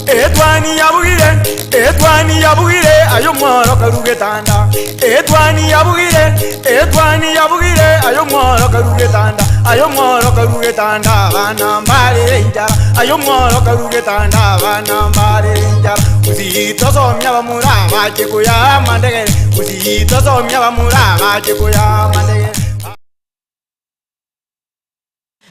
Etwani yabugire, etwani yabugire, aye omworo karu getanda. Etwani yabugire, etwani yabugire, aye omworo karu getanda. Aye omworo karu getanda, abana mbarere enchara. Aye omworo karu getanda, abana mbarere enchara. Gusii tosomia abamura abache koyaa amandegere, Gusii tosomia abamura abache koyaa amandegere.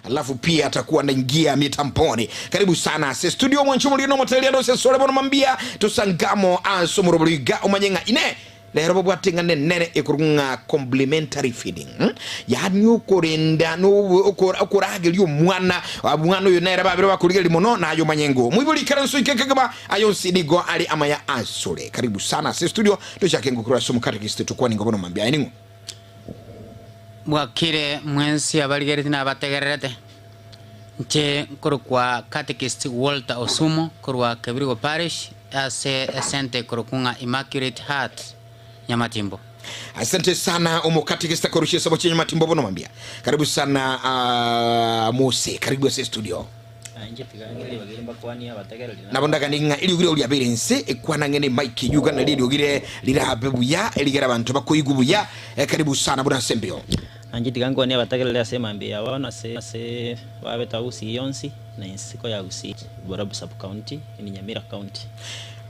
Alafu pia atakuwa anaingia mitamboni. Karibu sana ase studio omwancho omoriri na omotereria ande ase sore bono mambia tosangamo ase omorobori iga omanye ng'a ine rero bobwate eng'ana enene ekorokwa ng'a complimentary feeding mm? Yaani okorenda no okorageria omwana omwana oyo nere babere bakorigereria mono naye omanye ng'o omoibori ikaranso ike kegima aye onsi nigo are amaya asore. Karibu sana ase studio tochake ngokura ase omokatekiste tokwane ingo bono mambia aye ning'o? Bwakire mwensi abarigeretie na abategererete, inche nkorokwa Catechist Walter Osumo korwa Kebirigo Parish ase esenta ekorokwa ng'a Immaculate Heart Nyamatimbo. Asante sana omokatekista korwa chisabo chia Nyamatimbo bono mambia. Karibu sana uh, Mose, karibu ase studio. Inche tiga ng'ire ribaga eri mbakwanie abategereri na Nabo ndaganie ng'a eriogi riao riabeire inse, ekwana ng'e nemic eyio iga nario eriogi rire rirabe buya, erigere abanto bakoigwe buya. Eh, karibu sana buna ase embeo. Inche tiga nkwanie abategereri ase emambia ya bono ase ase babete Gusii yonsi na ensiko ya Gusii, Borabu sub county in Nyamira county.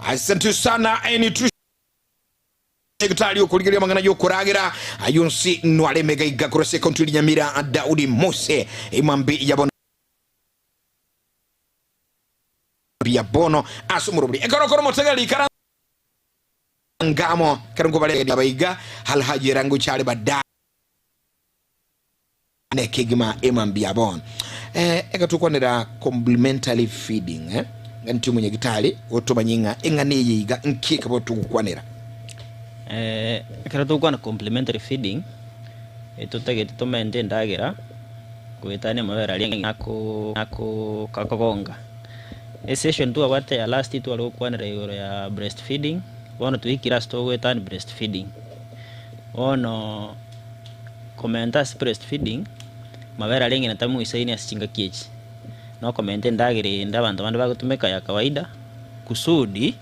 Asante sana eh, Daktari okorigereria amang'ana y'okoragera ayio onsi nware emega iga korwa ase ekaunti ya Nyamira Daudi Mose emambi ya bono ya bono ase omorobori ekero okora omotegereri ikara ngamo ekero nkobaregeria abaiga Alhaji Erango chare baadaye nekegima emambi ya bono eh, eka tokwanera complimentary feeding eh ng'a nti omonyagitari otomanye ng'a eng'ana eye iga nki ekaba togokwanera. Eh, ekero togokwana complimentary feeding, etotagete tomente endagera goetania amabere aria ako ako kakogonga. Esession twabwate ya last tware gokwanera igoro ya breast feeding, bono twaikire ase togoetania breast feeding. Bono komenta ase breast feeding, mabere aria ng'ina tamoisaini ase chingaki echi, na okomenta endagera eyende abanto bande bagotumeka ya kawaida kusudi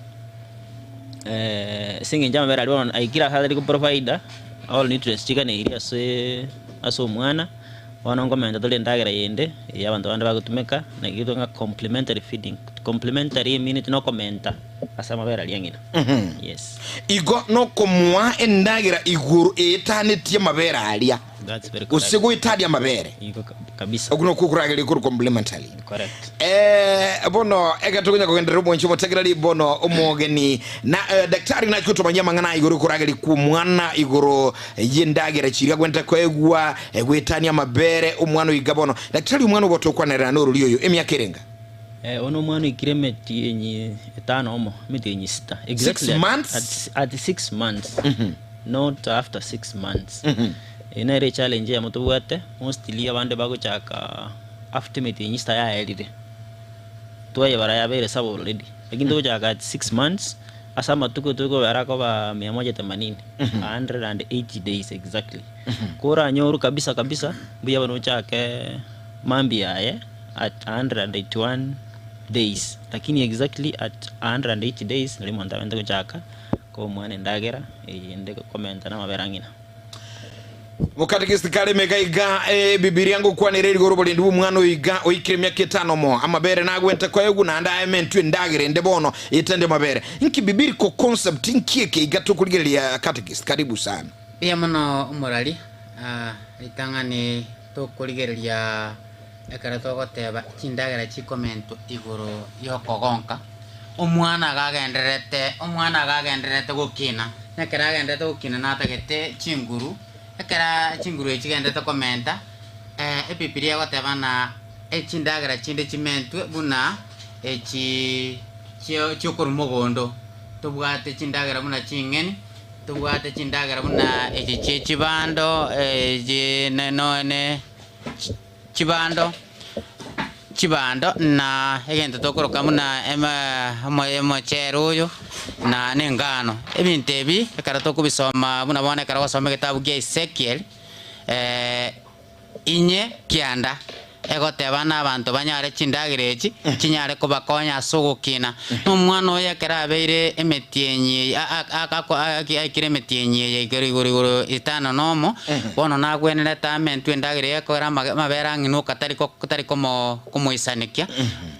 ase eng'encho amabere aria bono aikire ase atari koprovida all nutrients chiganeirie ase ase omwana. Bono nkomenta tore endagera yende eye abanto bande bagotumeka, naki getwa ng'a complementary feeding. Complementary emeaneti nokomenta ase amabere aria ng'ina. Yes. Igo nokomoa endagera igoro eetanetie amabere aria, That's very gose correct. goetania amabere. Igo kabisa. Okwo nokwo okorageria korwa complementary. Correct. Eh, bono ekero tokonya kogenderera omwanchi omotegereri bono omogeni na eh, daktari nachia gotomanyia amang'ana igoro yokorageria kw'omwana igoro y'endagera chiria agwenerete koegwa goetania amabere omwana oiga bono daktari omwana obo tokwanerera norori oyo emiaka erenga? Eh, ono omwana oikire emetienyi etano omo, emetienyi sita. Six Exactly at, months? at, at 6 months. Not after 6 months. Eye nere echallenge eyemo tobwate, mostly abande bagochaka after emetienyi sita yaerire. Twayebara yabeire sawa already. Lakini togochaka at 6 months, ase amatuko tokobera akoba mia moja themanini, 180 days exactly. Koranyorwe kabisa kabisa, mbuya bono ochake mambia yaye at 181 days. Lakini exactly at 180 days nari omonto abwenerete gochaka koa omwana endagera eyende komenta na amabere ang'ina. Mokatekist kare emeka iga Ebibilia ngokwanera erigoro oborendi bw'omwana oyo iga oikire emiaka etano mo amabere nagwente koegwa naende aementwe endagera ende bono etende amabere. Nki biblical concept nki eke iga tokorigereria Catechist? Karibu sana. Mbuya mono omorari, ritang'ani tokorigereria ekero togoteba chindagera chikomentwa igoro yokogonka, omwana iga agendererete omwana iga agendererete gokina, na ekero agendererete gokina natagete chinguru, ekero chinguru echi chigendererete komenta, ebibilia egoteba ng'a echindagera chinde chimentwe buna echi chio chiokorwa mogondo, tobwate chindagera buna ching'eni. Tobwate chindagera buna echi chie chibando, echi ne nonye chibando, chibando na egento tokoroka buna eme omo omochere oyo, na na engano. Ebinto ebi ekero tokobisoma buna bono ekero ogosoma egetabu kia Ezekiel, inye kianda. Egoteba na abanto banyare chindagera echi chinyare kobakonya ase ogokina. Na omwana oyo ekero abeire emetienyi aikire emetienyi eye igoro igoro igoro etano na omo, bono nagwenerete amentwe endagera eye ekogera amabere ang'ina tari tari komoisanekia,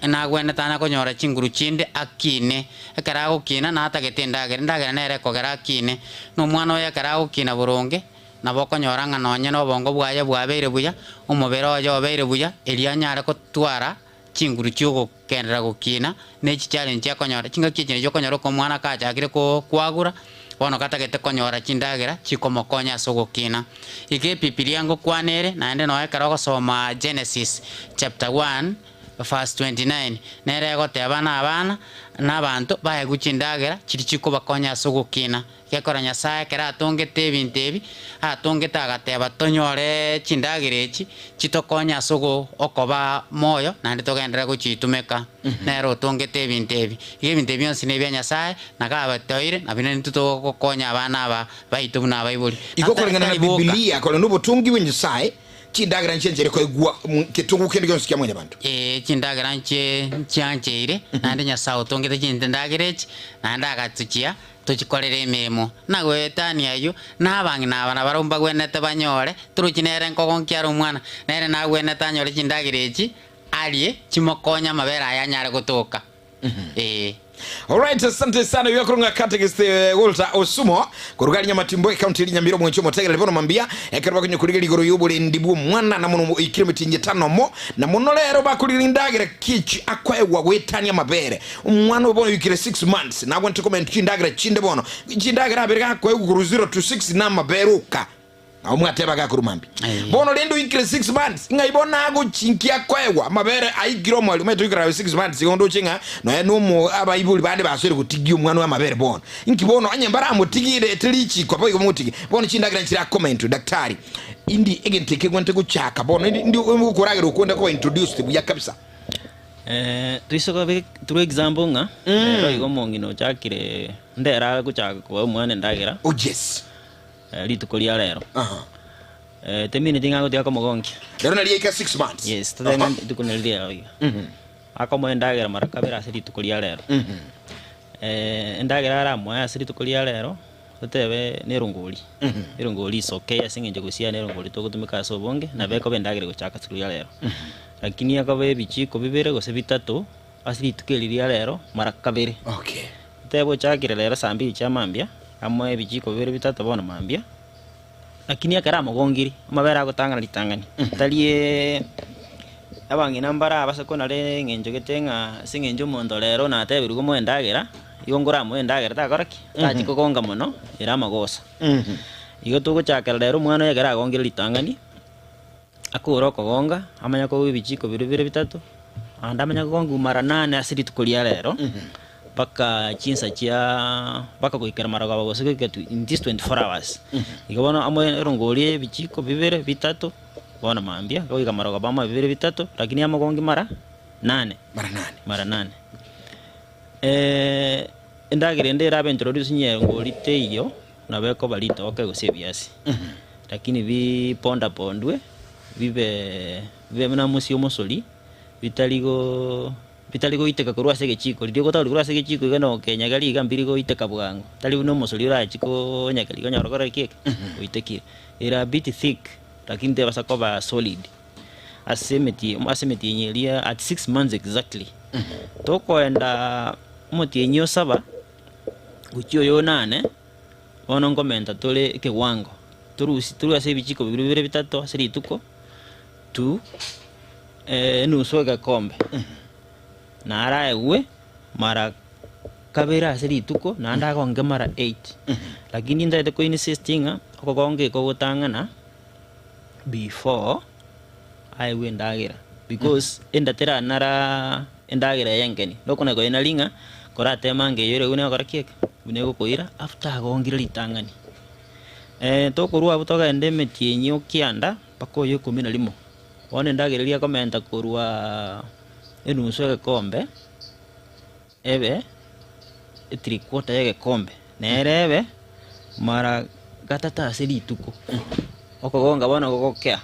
nagwenerete anya konyora chinguru chinde akine. Ekero agokina natagete endagera, endagera nere ekogera akine. Na omwana oyo ekero agokina boronge. Nabo okonyora ng'a nonye nobongo bwaye bwabeire buya, omobere oye obeire buya, erio anyare gotwara chinguru chi'ogokenderera gokina, ne chichallenge akonyora. Chingaki echi nachio okonyora oko omwana kachakire kwagura, bono gatagete konyora chindagera chikomokonya ase ogokina. Iga Ebibilia ngokwana ere, naende noe ekero ogosoma Genesis chapter 1 verse 29, nere egoteba na abana, na abanto baegwe chindagera chiria chikobakonya ase ogokina. Gekora Nyasae ekero atongete ebinto ebi, atongete agateba tonyore chindagera echi chitokonye ase okoba moyo naende togenderere gochitumeka. Nere otongete ebinto ebi. Igo ebinto ebi bionsi nebia Nyasae, na kabatoeire, nabio nintwe togokonya abana aba baito buna abaibori. Igo koreng'ana na Tari boka. Bibilia, korende obotongi bwa Nyasae, chindagera nchianchere koegwa ketongo kende gionsi kia mwanyabanto. Ee, chindagera nchiancheire, naende Nyasae otongete chindagera echi, naende agatochia Tochikorere emeremo, na goetania ayio, na abang'ina aba nabarabwo mbagwenerete banyore, torochi nere nkogonkia are omwana, nere nagwenerete anyore chindagera echi arie, chimokonye amabere aye anyare gotoka. Ee. Alright, asante sana oyo akorong'a Catechist Walter Osumo koruga aria Nyamatimbo ecounty eri Nyamira omwanchi omotegereri bono mambia ekero bakonya korigereria igoro y'oborendi bw'omwana na mono oikire emitingi etano omo na mono rero bakorigereria endagera ki akoegwa goetania amabere Omwana oyo bono oikire 6 months nagwanete komenta chindagera chinde bono chindagera abere gakoegwa korwa 0 to 6 namabere oka nabo mwateba gakorwa mambia bono rende oikire 6 months ng'ai bono agochi nki akoegwa amabere aikire omweri omanyete oikire aye 6 months igo ndoche ng'a nonya nomo abaibori bande basoire gotigia omwana oyo amabere bono inki bono onye mbaramotigie rete richiko boigo motigie bono chindagera nchire akomentwe daktari indi egento eke egwenerete gochaka bono indi okoragera okwo onde koba introduced buya kabisa. Toise koba through example ng'a rero iga omong'ina ochakire ndero agochaka koa omwana endagera Oh yes. rituko ria rero. Aha. Temineti ng'a agotiga komogonkia. Rero nari yaika 6 months. Yes, totebe ng'a rituko nari rero iga. Akomoa endagera mara kabere ase rituko ria rero. Endagera aramoe ase rituko ria rero, totebe na erongori, erongori is okay ase eng'encho gosiana erongori togotumeka ase obonge, nabo ekoba endagera egochaka rituko ria rero. Lakini ekoba ebichiko bibere gose bitato ase rituko eri ria rero mara kabere. Okay. Totebe ochakire rero saa mbiri chia mambia, amoe ebichiko bibere bitato bono mambia, lakini ekero amogongiri, amabere agotang'ana ritang'ani, tari abang'ina mbare abase konara eng'encho gete ng'a ase eng'encho omonto rero natebirie komoa endagera, igo nkoramoe endagera takora ki? Tachi kogonga mono, ere amagoso. Igo togochakera rero omwana oyo ekero agongire ritang'ani, Akore okogonga, amanye kogwa ebichiko biria bire bitato, naende amanye kogonga mara nane ase rituko ria rero, mpaka chinsa chiaaa mpaka goikera marogoba gose goika in this 24 hours. Igo bono amoe erongori eye ebichiko bibere bitato, bono mambia, goika marogoba amoe bibere bitato, lakini amogongi mara nane. Mara nane. Mara nane. Endagera ende erabe introduce onye erongori teiyo, nabo ekoba ritoke gose ebiasi. Lakini bipondapondwe, bibe bibe buna omosie omosori, bitari go bitari goiteka korwa ase egechiko. Riria ogotagoria korwa ase egechiko iga na okenyegeria iga mbiri goiteka bwango. Tari buna omosori orachie konyegeria iga onyore korora ki eke? Oitekire. Ere a bit thick, lakini tebasa koba solid. Ase emeti ase emetienyi eria at 6 months exactly, tokoenda omotienyi o saba, gochia oyo onane. Bono nkomenta tore ekewango, torusie torue ase ebichiko bibere bibere bitato ase rituko, to enusu egekombe, na araegwe mara kabere ase rituko, naende agonge mara eight. Lakini ntagete ko insist ng'a okogonga eko gotang'ana before aegwe endagera, because enda teranara endagera eye enkeni, nokona koyia nari ng'a koratema ange eyore buna egokora ki eke? Buna egokoira after agongire ritang'ani. Tokorwa abwo togende emetienyi okianda mpaka oyo ikomi na rimo, bono endagera eria ekomenta korwa enusu egekombe, ebe ethree quarter ya egekombe, nere ebe mara gatato ase rituko, okogonga bono gogokea.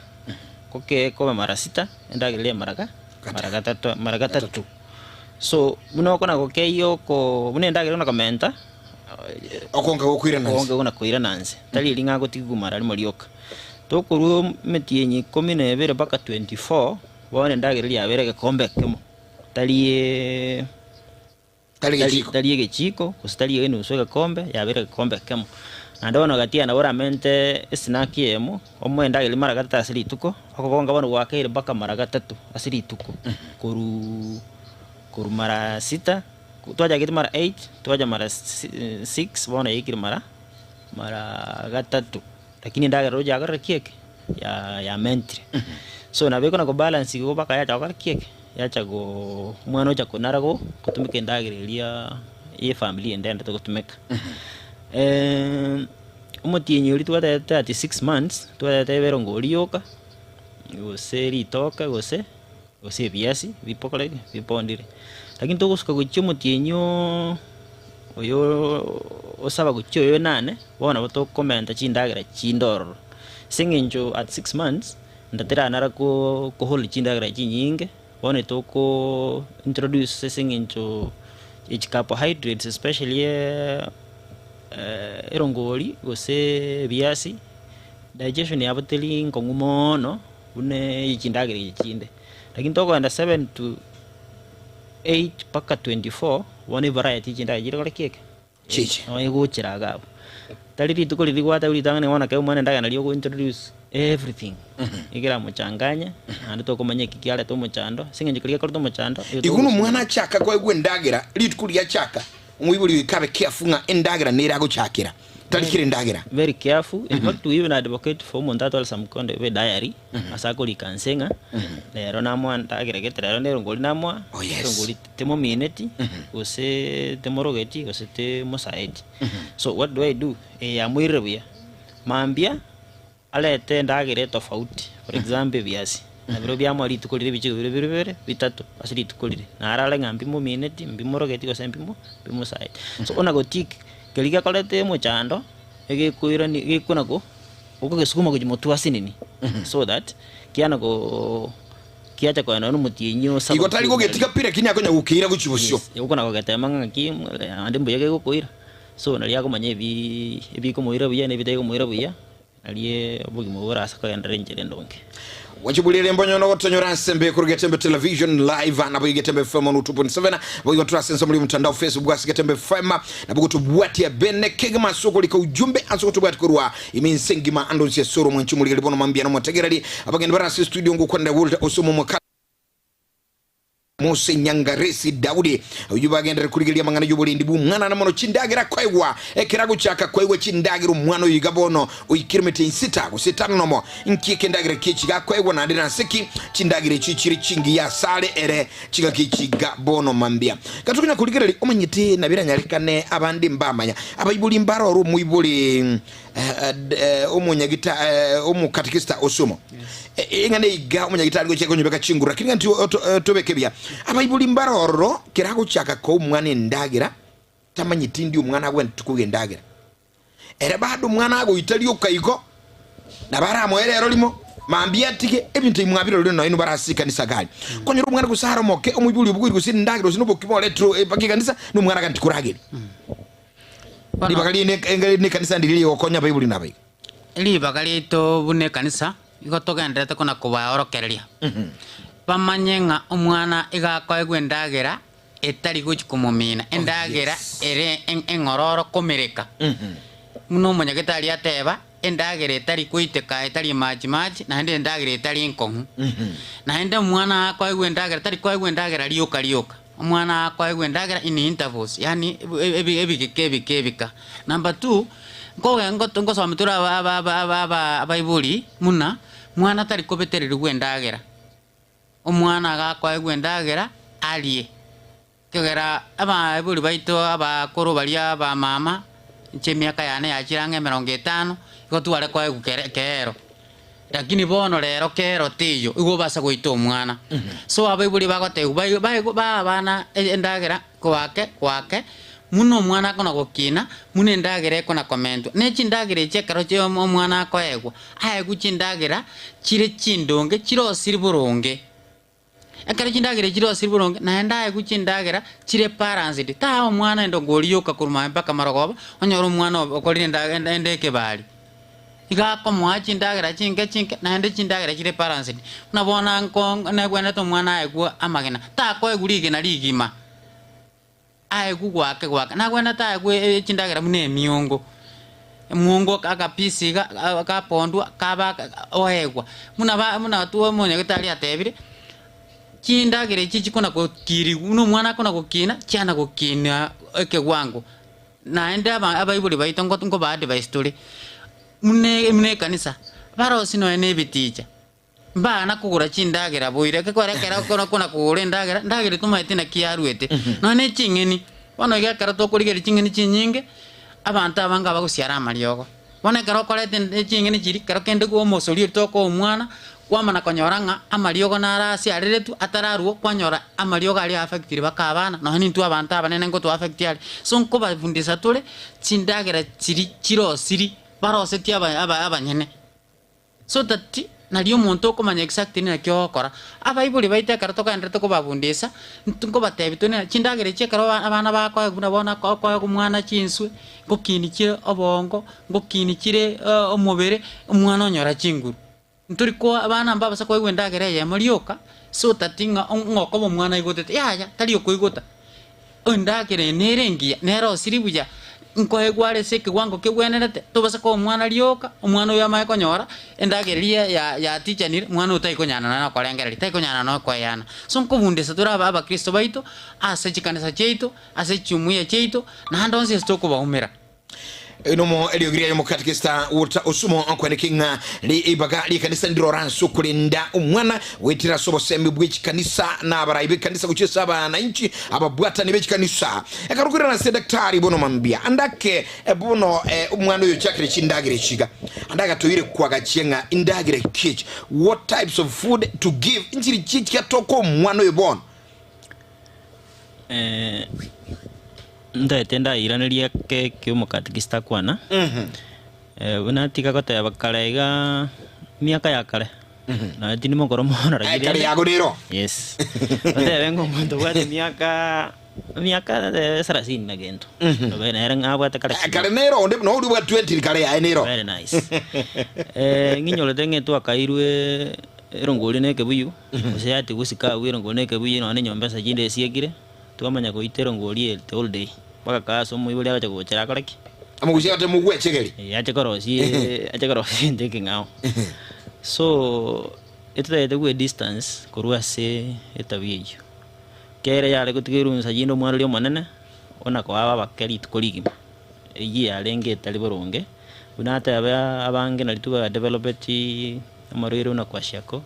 Gokee kobe mara sita, endagera eria mara ga mara gatato mara gatato. So, buna okona gokeyia oko buna endagera ekona komenta, Okonka gokoirana okonge nse. okona koirana nse, tari eri ng'a agotigwa mara rimo rioka. Tokorwa emetienyi ikomi na ebere mpaka 24, bono endagera eria yabere egekombe ekemo, tari. Tari Tari gechiko. tari egechiko, gose tari enusu egekombe, yabere egekombe ekemo. Naende bono gati nabo oramente esnack eyemo, omoe endagera mara gatato ase rituko, okogonga bono gwakeire mpaka mara gatato ase rituko, korwa korwa mara sita, twachakete mara eight, twacha mara six, bono yaikire mara mara gatato. Lakini endagera roche yakorire ki eke? Ya yamentire. So nabo ekona kobalance igo mpaka yacha gokora ki eke? Yacha go omwana ocha konara go gotumeka endagera eria ya efamiri ende endete gotumeka. Omotienyi oria twatebete at 6 months, twatebete ebe erongori yoka, gose ritoke gose gose ebiasi bipokore ki? Bipondire. Lakini togosuka gochia omotienyi ooo oyo osaba gochia oyo nane, bono nabo tokomenta chindagera chinde ororo. Ase eng'encho at 6 months, ntateranara ko kohold chindagera chinyinge, bono toko introduce ase eng'encho echi carbohydrates especially erongori gose ebiasi, digestion yabo teri nkong'u moono buna chindagera echi chinde. Lakini tokogenda 7 to 8 mpaka 24, bono evariety ya chindagera chire kore ki eke? Chiche. Nabo egochera iga abwo. Tari rituko riria gwateba ritang'ani bono ekero omwana endagera naria ogo introduce everything, ekeramochanganya, naende tokomanya eki kiareta omochando, ase eng'encho keria gekoreta omochando, Igo na omwana achaka koegwa endagera, rituko riria achaka, omoibori oika abe careful ng'a endagera nere agochakera, tari kera endagera. Very careful, in fact we even advocate for omonto atware some kind of a diary, ase akorika nse ng'a, rero namoa ndagera gete, rero nerongori namoa, erongori timomineti, gose timorogeti, gose timosaeti. So what do I do? Eye yamoirire buya, mambia arete endagera etofauti, for example ebiasi, na biria biamoa rituko riria ebichiko biria bire bibere, bitato ase rituko riria, narare ng'a mbimomineti, mbimorogeti gose mbimo mbimosaeti. So ona gotick keria gekorete omochando, egekoirani gekona ko okogesukuma gochia motwe asinini, so that kiana koo kiacha koenda na omotienyi osaba. Igo tari gogetiga pi lakini akonya gokeira gochia bosio. Yes, okona gogetema ng'a ng'aki naende mbuya gegokoira, so naria akomanya ebi ebikomoira buya na ebitari komoira buya, naria obogima borase kogenderera enchera endonge. Gwachiburire mbonyo no gotonyora ase embe kuri Getembe Television live nabo Getembe FM on 2.7 boigo turase ense muri mtandao Facebook ase Getembe FM nabo gotobwatia bene kegima ase okorika ujumbe ase gotobwatia korwa iminse engima ando nse esoro mwanchi morigeri bono mambia nomotegereri abageni bare ase studio ngokwanera Walter Osomo Mwakala Mose Nyangaresi Daudi, oyio bagenderere korigereria amang'ana y'oborendi bw'omwana na mono chindagera akoegwa. Ekero agochaka koegwa chindagera omwana oyo iga bono oikire emete insita gose etano nomo. Nki ekendagera ki'echi gakoegwa naende nase ki chindagera echio chire chingiya asare ere chingaki echi iga bono mambia? Gatokonya korigereria omanyete nabiranyarekane abande mbamanya. Abaibori mbarore omoibori omonyagita omokatekista osomo eng'ana eiga omonyagitari gochia konyobeka chinguru lakini ng'a tobeke buya abaibori mbare ororo kera agochaka koa omwana endagera tamanyeti ndi omwana agwenerete koigwa endagera ere bado omwana agoita rioka igo nabo aramoe rero rimo mambia atige ebinto ebi mwabirorire nonya inwe bare ase ekanisa gari konyora omwana gose are omoke omoibori obogoiri gose endagera gose na obokima oretirwe mpaka ekanisa na omwana aganti korageria. Bono Ribaga riaino enga nekanisa ndiria rigokonya abaibori na abaiga. Ribaga riaito buna ekanisa igo togendererete kona kobaorokereria, bamanye ng'a omwana iga akoegwa endagera etari gochia komomina, endagera ere eng'ororo komereka. Buna omonyagetari ateba, endagera etari goiteka etari machi machi, naende endagera etari enkong'u. Naende omwana akoegwa endagera tari koegwa endagera rioka rioka. Omwana akoegwa endagera in intervals, yaani ebigeka ebike ebika. Number two, nkoge ngosomia tore abaibori buna, mwana tari kobetererigwa endagera, omwana iga akoegwa endagera arie, ekiagera abaibori baito abakoro baria abamama, inche emiaka yane yachire ang'e emerongo etano, igo tware koegwa kere keero. Lakini bono rero kero teiyo, igo obasa goita omwana. So abaibori bagotebigwa bae bae baa abana endagera goake goake. Buna omwana akona gokina, buna endagera ekona komentwa. Ne chindagera echi ekero chi omwana akoegwa, aegwe chindagera chire chindonge chirosiri boronge. Ekero chindagera echi chirosiri boronge, naende aegwe chindagera chire balanced. Taa omwana endongo oria yoka korwa maambia mpaka marogoba, onyore omwana okorire enda ende ekebari. Iga akomoa chindagera chinke chinke, naende chindagera chire balanced. Buna bono nko negwenerete omwana aegwe amagena, takoegwa rigena rigima. Aegwe gwake gwake, nagwenerete aegwe chindagera buna emiongo, omwongo agapisi iga gapondwa kaba oegwa. Buna ba buna tu omonyagetari atebire, chindagera echi chikona gokiriwa buna omwana akona gokina, chiana gokina ekewango. Naende aba abaibori baito nko nkoba advise tore, buna buna ekanisa, barosie nonya na ebiticha. Mbana kogora chindagera boira, ekekwera ekero okona kona kogora endagera, endagera tomaeti naki yaruete. Nonya ne ching'eni, bono iga ekero tokorigereria ching'eni chinyinge, abanto abange abagosiara amariogo. Bono ekero okoreta ching'eni chiria, kero kende gwa omosori oria tokoa omwana, kwamana konyora ng'a amariogo naro asiareretwe, atararwo, kwanyora amariogo aria affectire mpaka abana, nonya nintwe abanto abanene ngoto affect are. So nkobafundisa tore, chindagera chiria chirosiri, barosetie aba aba abanyene. So that nario omonto okomanya exactly naki ogokora. Abaibori baito ekero togenderete kobabundisa, intwe nkobatebia tore ng'a chindagera echi ekero abana bakoegwa buna bono okoegwa omwana chinswe, ngokini chire obongo, ngokini chire omobere, omwana onyora chinguru. Ntori koa abana mbabasa koegwa endagera eyemo rioka, so that ng'a ng'a okoba omwana aigotete, yaya tari okoigota. Endagera eye nere engiya, nerosiri buya, nkoegwa are ase ekewango kegwenerete, tobasa koa omwana rioka, omwana oyo amanye konyora endagera eria ya yatichanire, omwana oyo taikonyana nonya nokorengereria, taikonyana nonya nokoeyana. So nkobundisa tore aba abakristo baito, ase chikanisa chiaito, ase chiumuya chiaito, naende onsi ase tokobaumera. Enomo eriogi riaye omokatekista Walter Osumo okwaneke ng'a ribaga ri'ekanisa ndirora ase okorenda omwana goetera ase obosemi bw'echikanisa na abarai b'ekanisa gochia ase abananchi ababwatani b'echikanisa. Ekero okoirana ase daktari bono mambia andake bono omwana oyo ochakire chindagera echi iga ande agatoire kwagachia ng'a indagera ki echi what types of food to give nchiri chi chiatoka omwana oyo bono. Ntaete ndairanerie eke ki'omokatekista akwana, buna tiga goteba kare igaa emiaka ya kare, nonya tindi mokoro mono lakini Kare yago nero. Yes, otebe ng'a omonto obwate emiaka, emiaka sarasini na gento, obe nere ng'a abwate kare Kare nero onde buna oria obwate 20 kare yaye nero. Very nice. Ng'inyorete ng'a twakairwe erongori na ekebuyu, gose yatigwa isiko abwo erongori na ekebuyu nonya na enyomba ensa chinde esiekire. Twamanya goita erongori eye the whole day, mpaka kaa ase omoibori agocha gochera akore ki? Omogusia gose mogwechegeri. Eh, ache korosia ache korosia egento ekeng'ao. So, etotagete gwe distance korwa ase etabia eyio. Kere yare gotiga erunsa chinde omwana oria omonene, ona koa abake rituko rigima, eyio yarenge etari boronge, buna atebe abange nari twa developeti amarwaire buna kwashiako.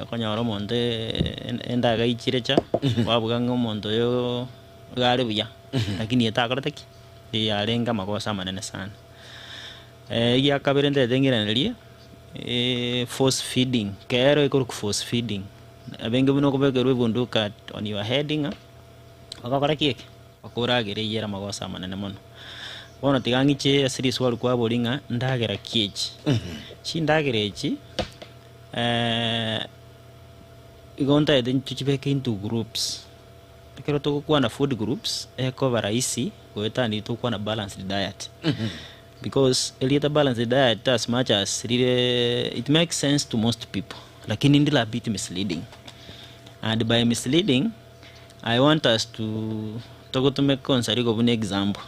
Okonyora omonto endaga ichire cha, kwabuga ng'a omonto oyo iga are buya, lakini eye takorete ki? Eye yarenge amagoso amanene sana. Egia kabere ntagete ng'iranerie, force feeding, kero ekorokwa force feeding, abenge buna okobekerwa ebunduki on your head ng'a, ogokora ki eke? Okoragera eyio ere amagoso amanene mono. Bono tiga ng'iche ase riswali kwaboria ng'a ndagera ki echi? Chindagera echi igo ntagete tochibeke into groups. Ekero togokwana food groups, ekoba rahisi goetania tokwana balanced diet. Because erieta balanced diet as much as rire it makes sense to most people, lakini ndire a bit misleading. And by misleading, I want us to togotumeka onsarigo buna example.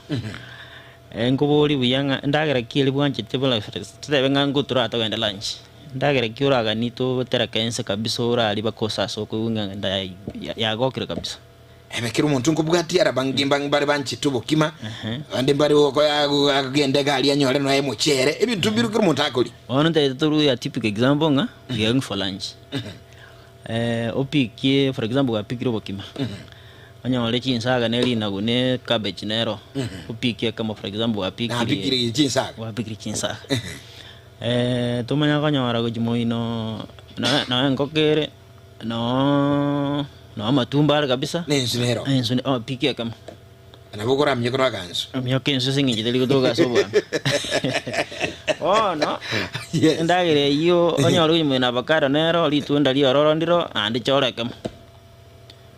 Nkoborie buya ng'a endagera ki eria bwanchete buna totebe ng'a ngotura togende lunch, endagera ki oraganie totereke inse kabisa orarie mpaka osase okoigwa ng'a enda yagokire kabisa. Ebe kera omonto nkobwatia ara bange mbare banchete obokima, abande mbare agende iga aria anyore nonya omochere, ebinto mbire kera omonto akoria. Bono ntagete torue a typical example ng'a we are going for lunch. Opikie for example gwapikire obokima, onyore chinsaga ne rinagu ne cabbage nero, opikie ekemo for example gwapikirie Napikire chinsaga. gwapikire chinsaga. Tomanya konyora gochia moino nonya nonya engoko ere, noo noo amatumbo are kabisa, Nensu nero. ensu opikie ekemo. Nabo okoramenya korwa agansu. Emiaka ense ase eng'encho teri gotoka ase obwango. Bono, Yes. endagera eyio onyore konywa na avocado nero, ritunda riororo ndiro, naende chora ekemo.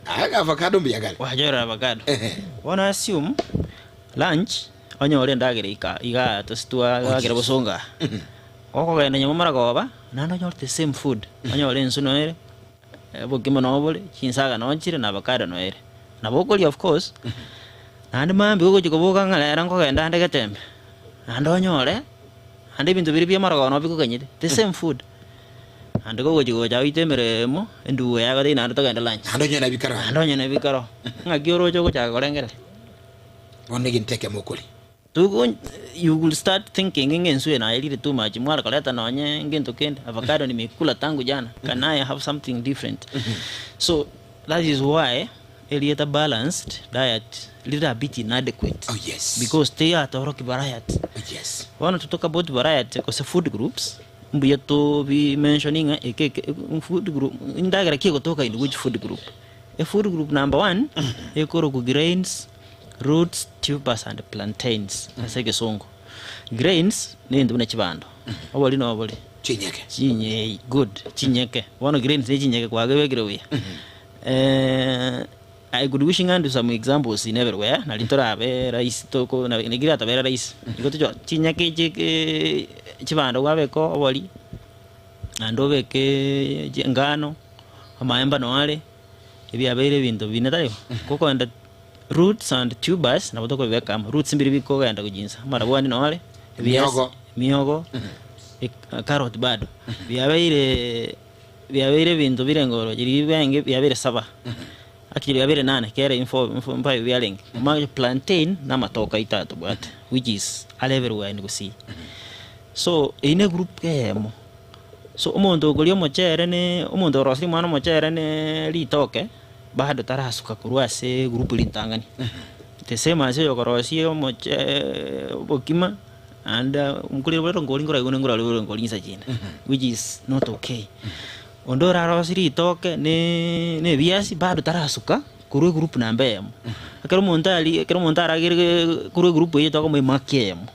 Aa avocado mbuya kare. Gwachorire avocado. Ehe. Bono assume, lunch, onyore endagera ika igaa tosi twagakera Oh, yes. bosongo aa. Okogenda nyuma maragoba, naende onyore the same food, onyore enswe noere, Obokima noo bore, chinsaga noo chire, na avocado noo ere. Nabo okoria of course, naende mambia ogochia koboka ng'a rero nkogenda ande getembe, naende onyore, naende ebinto biria bia amarogoba noo bikoganyete, the same food. Naende kogochia gocha oite emeremo, endugu yaye egotebia naende togende lunch. Naende onyore nabio bikare Naende onyore nabio bikare oo. Ng'aki oroche ogochaka korengereria? Bono egento ekemo okoria. Tugo you will start thinking ng'a enswe eye nayerire too much, mware koreta nonye ngento kende, avocado nimeikula tangu jana, can I have something different? So that is why erieta balanced diet rire a bit inadequate Oh, yes. because teyatorokia variety. Oh, yes. Bono to talk about variety gose food groups, mbuya tobi mention ng'a eke eke food group, endagera ki egotoka in which food group. E food group number one, ekorokwa grains, Roots, tubers and plantains ase egesongo. Grains nento buna chibando, obori na obori. Chinyeke. Chinyei, good, chinyeke. Bono grains ne chinyeke kwagebekire buya. I could wish ng'a ndu some examples in everywhere, nari torabe rahisi toko naki riratobere rahisi. Igo tochwa chinyeke echi chibando kwabeka obori, naende obeke engano, amaemba noo are. Ebiabeire ebinto bine taibo? Gokogenda roots and tubers nabo tokobibeka amo. Roots mbiri bikogenda gochinsa, amarabwani noo are, ebiasi, Emiogo. emiogo, carrot bado. Biabeire biabeire ebinto bire ngoro riria biaenge biabeire saba, actually biabeire nane kera info info mbayo biarenge. Omanye plantain na amatoke aito aya tobwate which is are everywhere in Gusii. So eyio ne egroup eyemo. So omonto okoria omochere ne omonto orosirie mwana omochere ne ritoke, bado tarasuka korwa ase egroup ritang'ani. The same as oyokorosia omocheeee obokima, naende nkorire bore rongori nkoraigwe nkorarue rongori chinsa chinde, which is not okay. Onde orarosie ritoke ne na ebiasi bado tarasuka korwa egroup namba eyemo. Ekero omonto aria ekero omonto aragereee korwa egroup eyio tokomoa emark eyemo.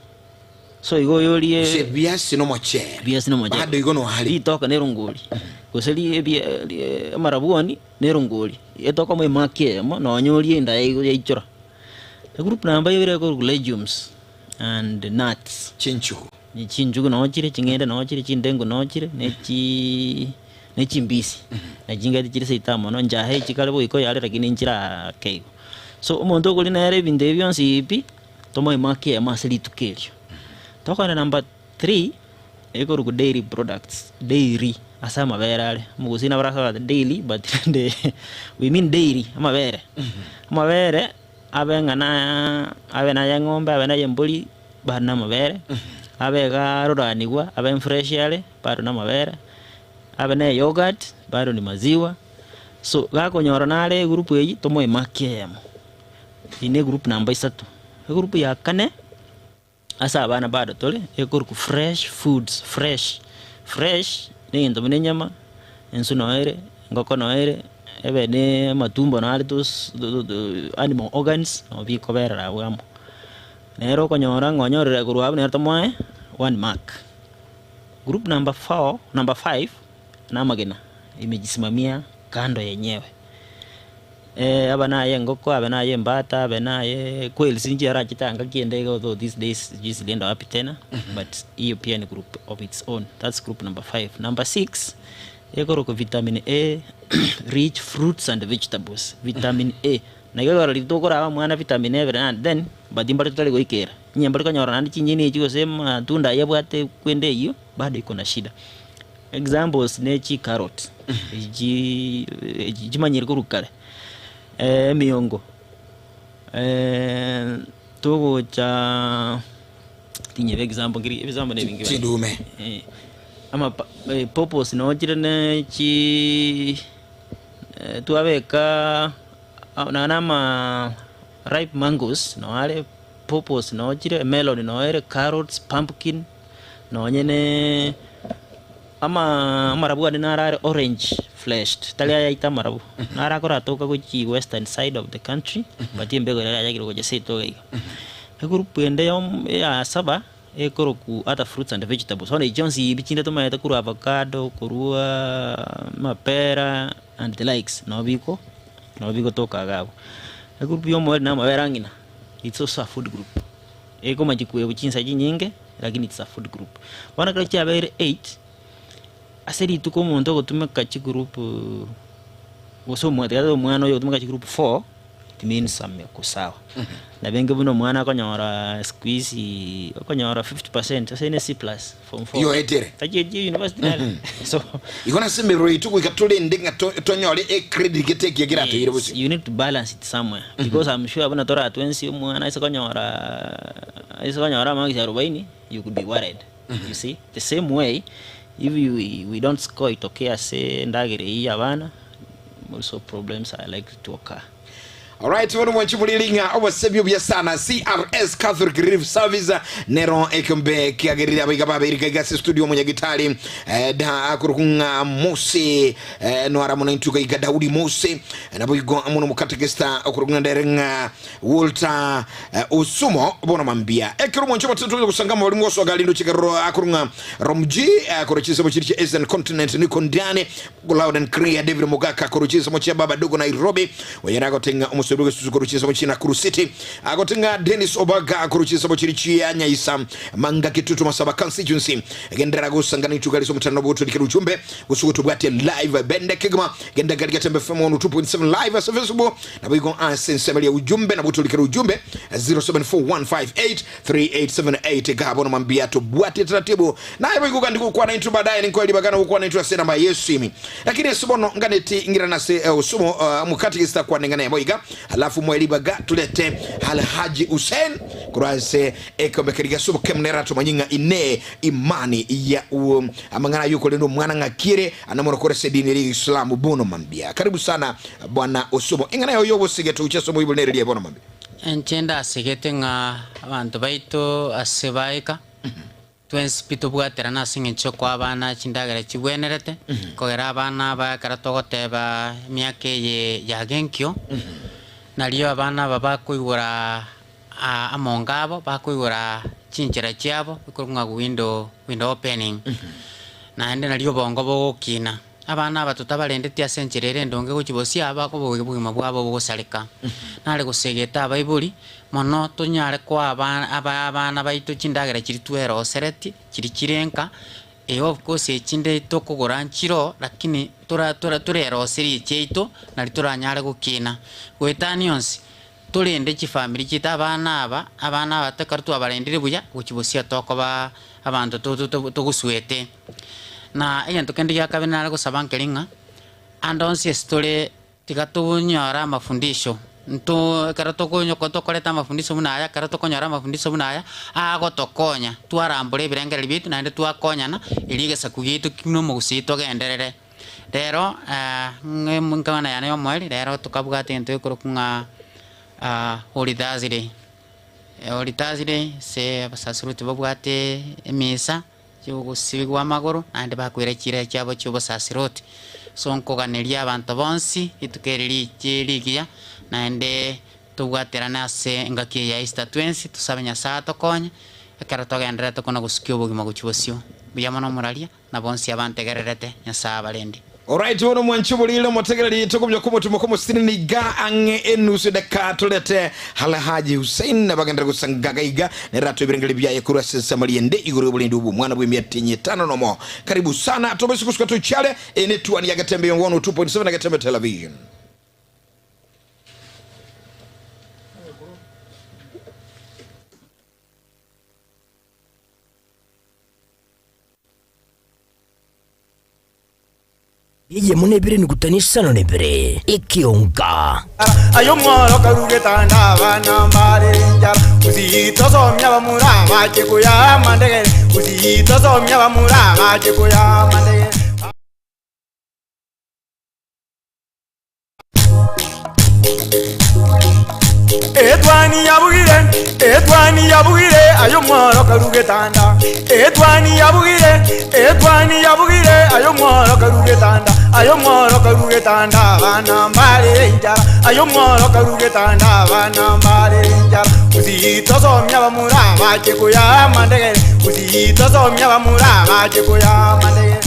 So igo oyorie. Gose ebiasi nomochere. Ebiasi nomochere. Bado igo noare. Ritoke nerongori. Gose ri ebi ri amarabwoni nerongori. Etoka mo emaki eyemo nonye orie enda yaigo yaichora. Egroup namba ibere ekorokwa legumes and nuts. Chinchugu. Chinchugu noo chire, ching'ende noo chire, chindengu noo chire, ne chii ne chimbisi. Na chingaki chire seito amo mono, nchahe chikare boiko yare lakini nchire ake igo. So omonto okoria nere ebinto ebi bionsi pi. Tomoe mark eyemo ase rituko erio. Tokogenda number three, ekorokwa dairy products, dairy ase amabere are, omogusii nabo arasore ati daily but rende we mean dairy, amabere. Amabere abe ng'a na abe na aya eng'ombe, abe na aya embori, bado na amabere, abe iga aroranigwa, abe fresh are, bado na amabere, abe na eyoghurt, bado ni maziwa, so gakonyora nare egroup eywo, tomoe mark eyemo. Eye ne egroup namba isato. Egroup ya kane, ase abana bado tore, ekorokwa fresh foods, fresh, fresh na egento buna enyama, enswe noo ere, engoko noo ere, ebe ne amatumbo noo are those animal organs, nabo bikoberera abwo amo. Nere okonyora ng'a onyorire korwa abwo nere tomoe one mark. Group number four, number five, na amagena, imejisimamia kando yenyewe. Abe naye engoko, abe naye embata, abe naye quails inche arachete angaki ende iga although these days sijui zilienda wapi tena but hiyo pia ni group of its own that's group number five. Number six ekorokwa vitamin A rich fruits and vegetables, vitamin A naki ekero riria tokoraba omwana vitamin A every now and then but mbare totari goikera, onye mbari konyora naende chinyeni echi gose amatunda aywo abwate kwende eywo bado iko na shida. Examples ne chi carrot, echi echi chimanyire korwa kare, emiongo, togocha tinyeba example nkeri ebisambo na ebinge bana. Chidume. Amapa pawpaws noo chire ne chi twabeka nonya na ama ripe mangoes noo are, pawpaws noo chire, melon noo ere, carrots, pumpkin. Nonye ne Ama amarabu ande naro are orange fleshed, tari ayaito amarabu, naro akoratoka gochia western side of the country, but embego ere yachakire gocha seito iga iga. Egroup ende yom eya saba, ekorokwa other fruits and vegetables, bono echi chionsi ebi chinde tomaete korwa avocado, korwa amapera and the likes, nabo biko nabo bigotoka iga abwo. Egroup ya omoerio na amabere ang'ina, it's also a food group. Ekomachia kwebwa chinsa chinyinge lakini it's a food group. Bono ekero chiabeire eight, ase rituko omonto ogotumeka chigroup gose omwa tiga omwana oyo ogotumeka chigroup four, it means ameko sawa. Nabo enke buna omwana akonyora siku hizi okonyora 50% ase ne C plus form four. Yoetere. Tachieti university nere. So Igo nase emerero yaito goika torende ng'a to- tonyore ecredit gete ekiya keratoire Yes, bosio. you need to balance it somewhere because I'm sure buna toratwe ense omwana ase konyora ase konyora amarks arobaini you could be worried you see the same way if you we don't score it okay ase endagera eyio ya abana also problems are likely to occur. Alright, bono mwanchi moriri ng'a obosebi obuya sana CRS Catholic Relief Service nero ekiombe kiagerire abaiga babeire iga iga ase studio omonyagitari eh, da akorokwa ng'a Mose eh, noara mono intwe iga iga Daudi Mose eh, nabo igo amo nomokatekista okorokwa ng'a ndere ng'a Walter eh, Osumo bono mambia ekero mwanchi obatete tonya gosanga mabari mogosoga rindo chikerero akorokwa ng'a Romji eh, korwa chinsemo chiri chia Eastern Continent niko ndani Loud and clear David Mogaka korwa chinsemo chia Baba Dogo Nairobi oyere agotenga omosori bw'egesusu korwa chinsemo chia Nakuru City agotenga Dennis Obaga korwa chinsemo chiri chia Nyaisa Manga Kitutu Masaba constituency genderera gosangana ituka rise omotandao bw'ogotorikera ujumbe gose gotobwatia live bende kegima genda gari Gatembe FM 102.7 live ase Facebook nabo igo ase ensemo eria ujumbe nabo otorikera ujumbe 0741583878 iga bono mambia tobwatie taratibu Naye boigo gandi gokwana intwe baadaye, ninkoe ribaga na gokwana intwe ase enamba y'esimi. Lakini ase bono nganeti ng'irane ase osumo omokati gese takwane ng'a nebo iga, alafu moe ribaga torete Alhaji Hussein korwa ase ekeombe keria gia Subukemu nere atomanye ng'a inee imani ya amang'ana ayio korende omwana ng'aki ere ande mono kore ase edini eria y'Islamu bono mambia. Karibu sana bwana Osumo. Eng'ana yao y'obosige togochia ase omoibori nere riaye bono mambia. Inche ndasegete ng'a abanto baito ase baika. Twensi pi tobwaterane ase engencho y'okoa abana chindagera chigwenerete, kogera abana aba ekero togoteba emiaka eye ya genkio, nario abana aba bakoigora amonga abo, bakoigora chinchera chiabo, ekorokwa ng'a window window opening, naende nario obongo bogokina. Abana aba totabarendeti ase enchera ere endonge gochia bosio aba obogima bwabo bogosareka. Nare gosegeta abaibori, mono tonyare koa aba abana baito chindagera chiria tweroseretie, chiria chire nka, eh of course echinde tokogora nchiroo lakini tora tora toreroserie echiaito nari toranyare gokina. Goetania onsi, torende chifamiri chiaito abana aba, abana aba ekero twabarendire buya, gochia bosio tokoba abanto to to togosuete. Na egento kende gia kabere nare gosaba nkeri ng'a, ande onsi ase tore tiga tonyore amafundisho, nto ekero tokonyo tokoreta amafundisho buna aya, ekero tokonyora amafundisho buna aya, agotokonya twarambora ebirengererio biaito naende twakonyana, erio egesaku giaito buna omogusii togenderere. Rero ng'a enkwana yane ya omoerio, rero tokabwata egento gekorokwa ng'a Holy Thursday. Holy Thursday ase abasaserdoti babwate emisa. chi'ogosibigwa amagoro, naende bakwera chiira chiabo chi'obosasiroti. So nkoganeria abanto bonsi rituko eri riiche rigiya, naende tobwaterane ase engaki eye ya Easter twensi, tosabe Nyasae atokonye, ekero togendererete kona gosukia obogima gochia bosio. Mbuya mono omoraria, na bonsi abantegererete, Nyasae abarende. Alright bono mwanche oborire omotegereri tokobua komotumo komosinini iga ang'e enusu edaka torete Alhaji Hussein bagenderere gosangaga iga nere atoe ebirengeri biaye korwa ase ensemo riende igoro y'oborendi obw'omwana bw'emiatinyi etano nomo. Karibu sana tobese gosuka tochiare eye netuani ya Getembe 102.7 na Getembe Television. Eyemo nebere nukutani isano na ibere, ekeonga. Aye omworoka rugetanda abana mbare enchara, Gusii tosomia abamura bache koyaa amandegere, Gusii tosomia abamura bache koyaa amandegere. Etwani yabugire, etwani yabugire, aye omworo karue getanda. Etwani yabugire, etwani yabugire, aye omworo karue getanda. Aye omworo karue getanda, abana mbarere enchara. Aye omworo karue getanda, abana mbarere enchara. Gusii tosomia abamura bache koyaa amandegere, Gusii tosomia abamura bache koyaa amandegere.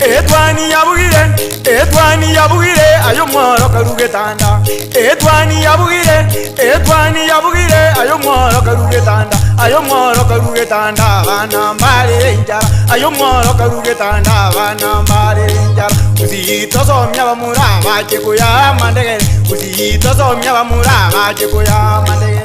Etwani yabugire, etwani yabugire, aye omworo karue getanda. Etwani yabugire, etwani yabugire, aye omworo karue getanda. Aye omworo karue getanda, abana mbarere enchara. Aye omworo karue getanda, abana mbarere enchara. Gusii tosomia abamura bache koyaa amandegere, Gusii tosomia abamura bache koyaa amandegere.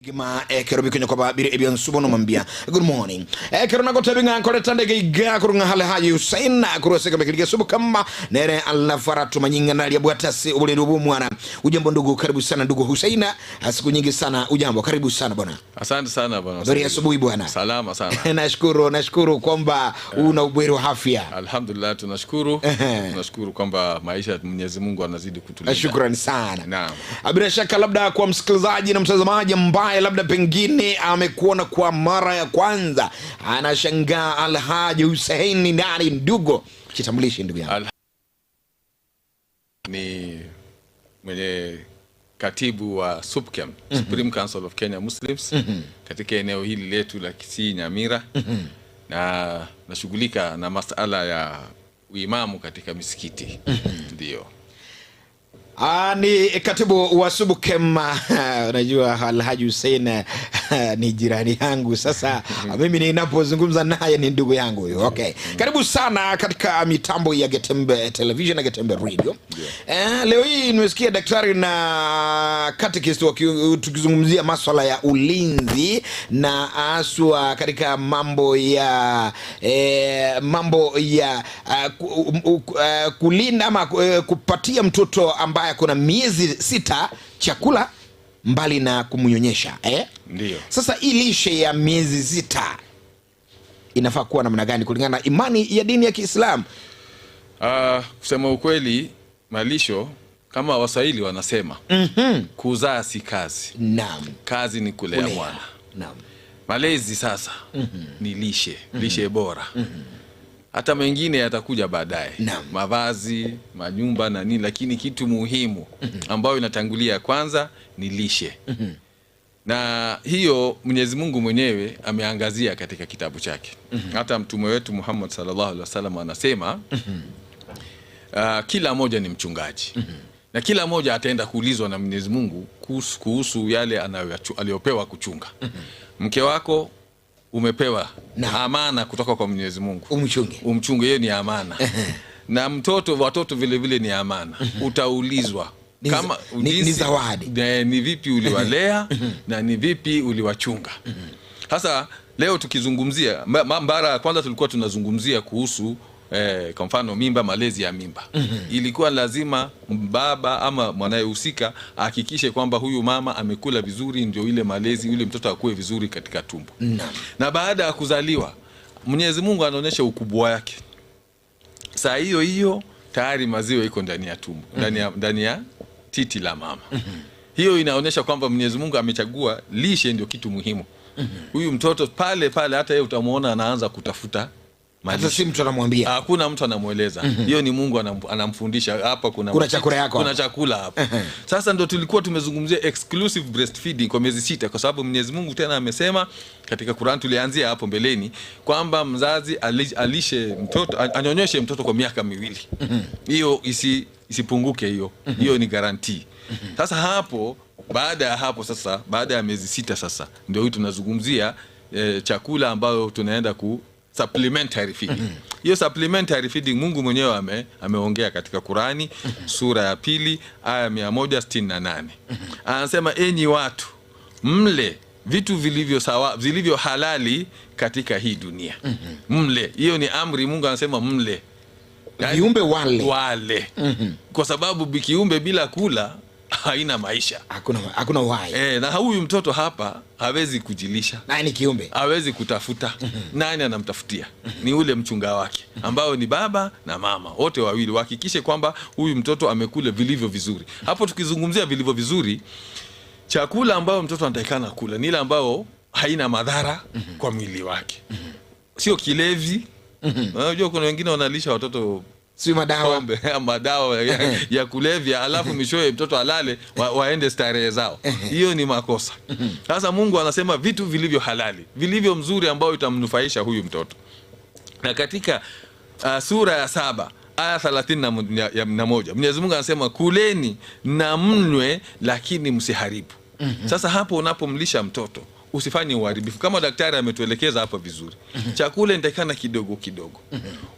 Gima ekero bikonya koba bire ebionsu bono mambia. Good morning. Ekero nagotebi ng'a nkoreta ndege iga korwa ng'a hale haye Hussein korwa ase ekeombe keria gesobokama nere alafara tumanyi ng'a naria abwate ase oboreri obwo omwana. Ujambo ndugu, karibu sana ndugu Hussein. Siku nyingi sana ujambo, karibu sana bwana. Asante sana bwana. Habari ya asubuhi bwana. Salama sana. Nashukuru, nashukuru kwamba una ubweri wa afya. Alhamdulillah, tunashukuru. Tunashukuru kwamba maisha Mwenyezi Mungu anazidi kutulinda. Shukrani sana. Naam. Bila shaka labda kwa msikilizaji na mtazamaji ambaye labda pengine amekuona kwa mara ya kwanza anashangaa Alhaji Hussein ni nani, ndugu, jitambulishe ndugu yangu. Ni mwenye katibu wa SUPKEM, Supreme Council of Kenya Muslims katika eneo hili letu la Kisii Nyamira, na nashughulika na masala ya uimamu katika misikiti. Ndio. Ni katibu wa SUPKEM. Unajua Alhaji Hussein ni jirani yangu sasa. Mimi ninapozungumza naye ni ndugu yangu huyo. Okay. Karibu sana katika mitambo ya Getembe Television na Getembe Radio. Leo hii nimesikia daktari na catechist tukizungumzia maswala ya ulinzi na haswa katika mambo ya kulinda ama kupatia mtoto ambaye kuna miezi 6 chakula mbali na kumnyonyesha, eh? Ndio. Sasa hii lishe ya miezi 6 inafaa kuwa namna gani kulingana na imani ya dini ya Kiislamu? Kusema ukweli, malisho kama Waswahili wanasema, kuzaa si kazi. Kazi ni kulea Kulea. mwana. Malezi sasa ni lishe, lishe bora. Hata mengine yatakuja baadaye. Mavazi, manyumba na nini, lakini kitu muhimu ambayo inatangulia kwanza ni lishe. Na hiyo Mwenyezi Mungu mwenyewe ameangazia katika kitabu chake. Hata mtume wetu Muhammad sallallahu alaihi wasallam anasema, kila mmoja ni mchungaji. Na kila mmoja ataenda kuulizwa na Mwenyezi Mungu kuhusu yale aliyopewa kuchunga. Mke wako umepewa amana kutoka kwa Mwenyezi Mungu. Umchunge. Umchunge, hiyo ni amana. Na watoto vile vile ni amana. Utaulizwa kama Ni zawadi. Ni vipi uliwalea na ni vipi uliwachunga. Sasa leo tukizungumzia, mara ya kwanza tulikuwa tunazungumzia kuhusu kwa mfano mimba, malezi ya mimba. Ilikuwa lazima baba ama mwanayehusika ahakikishe kwamba huyu mama amekula vizuri, ndio ile malezi, yule mtoto akue vizuri katika tumbo. Na baada ya kuzaliwa, Mwenyezi Mungu anaonyesha ukubwa wake. Saa hiyo hiyo tayari maziwa iko ndani ya tumbo, ndani ya titi la mama. Hiyo inaonyesha kwamba Mwenyezi Mungu amechagua lishe ndio kitu muhimu. Huyu mtoto pale pale hata yeye utamuona anaanza kutafuta Hata malisho. si mtu anamwambia. Hakuna mtu anamueleza. Hiyo ni Mungu anamfundisha hapa kuna Kuna chakula yako Kuna hapa. chakula hapa. Sasa ndo tulikuwa tumezungumzia exclusive breastfeeding kwa miezi 6, kwa sababu Mwenyezi Mungu tena amesema katika Qur'an, tulianzia hapo mbeleni, kwamba mzazi alishe mtoto, anyonyeshe mtoto kwa miaka 2. Hiyo isipunguke hiyo. Hiyo ni guarantee. Sasa hapo, baada ya hapo sasa, baada ya miezi 6 sasa ndio hii tunazungumzia chakula ambayo tunaenda ku supplementary feeding. Hiyo supplementary feeding Mungu mwenyewe ameongea katika Qurani sura ya 2 aya 168. Anasema enyi watu mle Vitu vilivyo sawa, vilivyo halali katika hii dunia. Mle. Hiyo ni amri Mungu anasema mle. Yaani, Viumbe wale. Wale. Kwa sababu kiumbe bila kula haina maisha. Hakuna hakuna uhai. E, na huyu mtoto hapa hawezi kujilisha. Naye ni kiumbe. Hawezi kutafuta. Nani anamtafutia? Ni ule mchunga wake ambao ni baba na mama, wote wawili wahakikishe kwamba huyu mtoto amekula vilivyo vizuri. Hapo tukizungumzia vilivyo vizuri, chakula ambayo mtoto anatakikana kula ni ile ambayo haina madhara kwa mwili wake, sio kilevi. Unajua kuna wengine wanalisha watoto Si madawa. pombe madawa ya kulevya, alafu mwishowe mtoto alale waende starehe zao. Hiyo ni makosa. Sasa Mungu anasema vitu vilivyo halali, vilivyo mzuri, ambayo itamnufaisha huyu mtoto. Na katika sura ya 7 aya 31 Mwenyezi Mungu anasema kuleni na mnywe, lakini msiharibu. Sasa hapo unapomlisha mtoto usifanye uharibifu, kama daktari ametuelekeza hapa vizuri. Chakula inatakikana kidogo kidogo.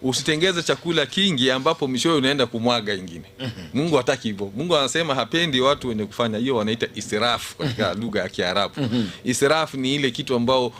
Usitengeze chakula kingi ambapo mwishowe unaenda kumwaga ingine. Mungu hataki hivyo. Mungu anasema hapendi watu wenye kufanya hiyo, wanaita israfu katika lugha ya Kiarabu. Israfu ni ile kitu ambao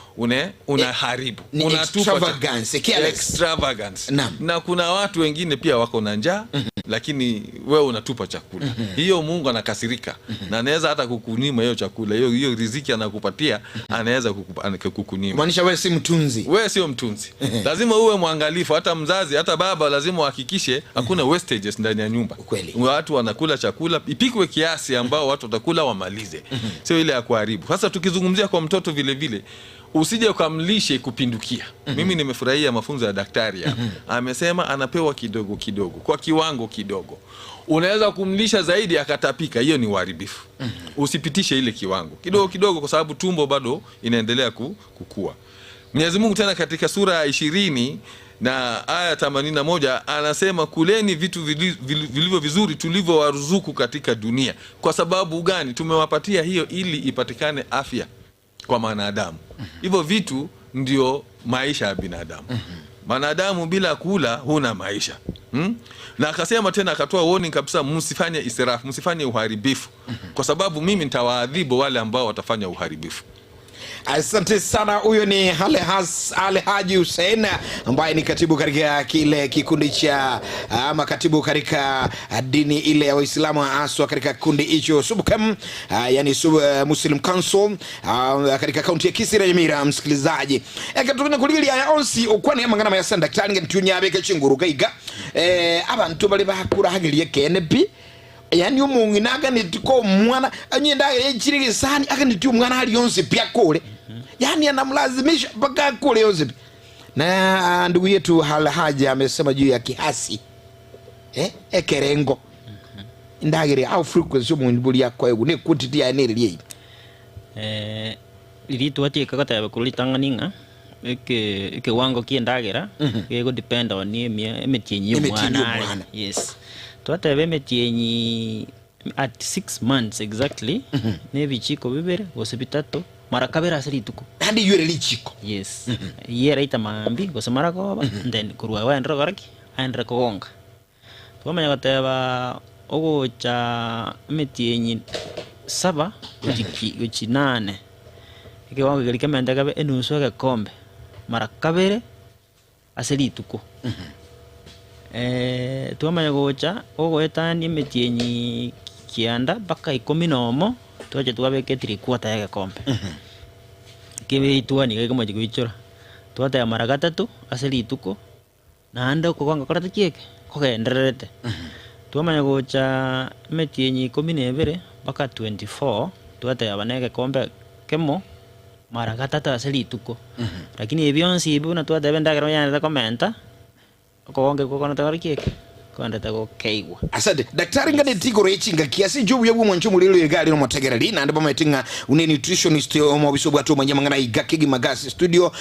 unaharibu. Ni Unatupa extravagance, careless. Extravagance. Naam. Na kuna watu wengine pia wako na njaa, lakini wewe unatupa chakula. Hiyo Mungu anakasirika. Na anaweza hata kukunyima hiyo chakula, hiyo riziki anakupatia, anaweza kukunyima. Kumaanisha wewe si mtunzi. Wewe sio mtunzi. Lazima uwe mwangalifu, hata mzazi, hata baba lazima uhakikishe hakuna wastages ndani ya nyumba. Kweli. Watu wanakula chakula, ipikwe kiasi ambao watu watakula wamalize. Sio ile ya kuharibu. Sasa tukizungumzia kwa mtoto vile vile, usije ukamlishe kupindukia. Mimi nimefurahia mafunzo ya daktari hapa. Amesema anapewa kidogo kidogo, kwa kiwango kidogo. Unaweza kumlisha zaidi akatapika, hiyo ni uharibifu. Usipitishe ile kiwango. Kidogo kidogo, kwa sababu tumbo bado inaendelea kukua. Mwenyezi Mungu tena katika sura ya 20 na aya 81 anasema kuleni vitu vilivyo vizuri tulivyowaruzuku katika dunia. Kwa sababu gani? Tumewapatia hiyo ili ipatikane afya kwa mwanadamu. Hivyo vitu ndio maisha ya binadamu. Mwanadamu bila kula huna maisha. Na akasema tena, akatoa warning kabisa, msifanye israfu, msifanye uharibifu. Kwa sababu mimi nitawaadhibu wale ambao watafanya uharibifu. Asante sana. Huyo ni Alhaji Hussein ambaye ni katibu katika kile kikundi cha ama katibu katika dini ile ya Waislamu haswa katika kundi hicho Subcam, yani Muslim Council, katika kaunti ya Kisii na Nyamira. Msikilizaji, katukuna kulili ya onsi ukwani ya mangana ya sanda daktari ngentunya abeke chinguru gaiga. Abantu bali bakura hagirie KNP. Yani omong'ina aganeti ko omwana, anyenda echire gesani, aganeti omwana ari yonsi pi akore. Yani anamlazimisha mpaka akore yonsi pi. Na ndugu yetu Alhaji amesema juu ya kiasi. Ekerengo. Ndagire au frequency omondu buri akoegu ne quantity ya nere riei. Riritwa tie kagoteba kuri tang'ani ng'a, ekewango kie ndagera, gego depend on emetienyi ya Emetienyi ya omwana are. omwana. Yes. Twateba emetienyi at 6 months exactly, nebichiko bibere gose bitato mara kabere ase rituko. Naende ywere richiko. Yes. Yera ita mambi gose mara koba, then korwa waendere gokora ki? Aendere kogonga. Twamanya goteba ogocha emetienyi saba gochi nane. Ekewango keria kemente kabe enusu egekombe mara kabere ase rituko. Twamanya gocha ogoetania emetienyi kianda mpaka ikumi na omo, twacha twabeka three quarter ya egekombe. Kebe itwani geke mochi goichora. Twateba mara gatato ase rituko, naende okogonga korete kieke kogendererete. Twamanya gocha emetienyi ikumi na ebere mpaka 24, twateba na egekombe kemo mara gatato ase rituko. Lakini ebi bionsi ebi buna twateba endagera onyanete komenta, okogonga kokonete kore kieke kondete gokeigwa. Asante daktari ngane tigoro echinga kiasi njubu yabu mwancho mulilo yegari no motegera li nande bamatinga une nutritionist omo biso bwatu manya mangana iga kigima gas studio,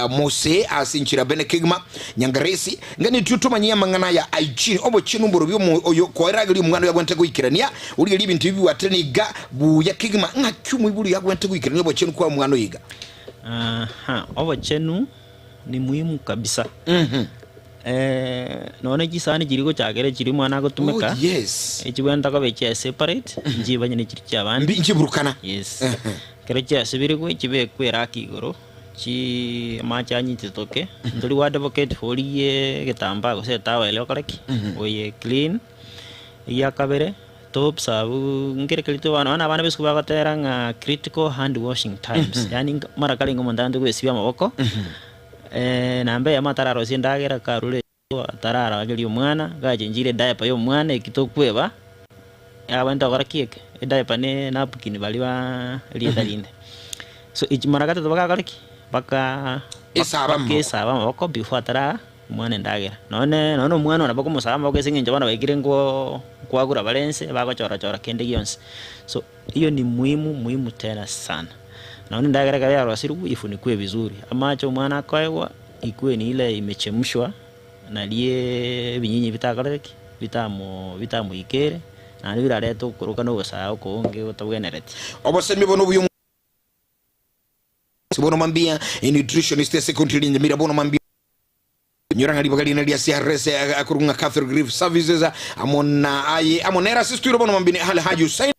Mose asinchira bene kigima nyangaresi ngane tutu manya mangana ya aichi obo chinumburo byo oyo koeragiri mwana yagwente kuikirania uri libi ntibi wateni ga bu ya kigima ngakyumu ibulu yagwente kuikirania obo chinu kwa mwana yiga. Aha, obo chenu ni muhimu kabisa. None chisani chiri gochakere chiri mwana agotumeka. Oh, yes. Echibwenta kobe chia separate, nchibanye ne chiri chia abande. Mbi nchiburukana. Yes. Ekero chiasibirigwe chibekwe eraki igoro, chi amache anyititoke, ntori go advocate for origie egetambaa gose etowel okore ki? Oye clean. Egia kabere, to observe nkere keria tobana bono abana ba esukuru bagotera ng'a critical hand washing times, yaani nka mara karenge omonto aganete goesibia amaboko, namba eyemo atararosia endagera karure atararageria omwana, gachenchire ediaper ya omwana eki tokweba, abwenerete gokora ki eke? Ediaper ne napkin baria ba erieta rinde. So echi mara gatato bagakora ki? Baka Esaba amaboko. bakesaba amaboko before ataraa omwana endagera. Nonye nonye omwana oyo nabo okomosaba amaboko ase eng'encho bono baikire nkoo nkwagura bare inse bagochora chora kende gionsi. So hiyo ni muhimu muhimu tena sana. Nonye endagera ekero yarosirwe ifunikwe vizuri, amache omwana akoegwa Ikuwe ni ile imechemshwa, nario ebinyinyi bitakorete ki? Bitamo bitamoikere, naende birarete okoroka na ogosaa okoonge gotabwenereti. Obosemi obo nobuya omonto bono mambia nutritionist ase county ya Nyamira bono mambia nyora ng'a ribaga riane ria CRS akorwa ng'a Catholic Relief Services amo na aye amo nere ase studio bono mambia ni Alhaji Hussein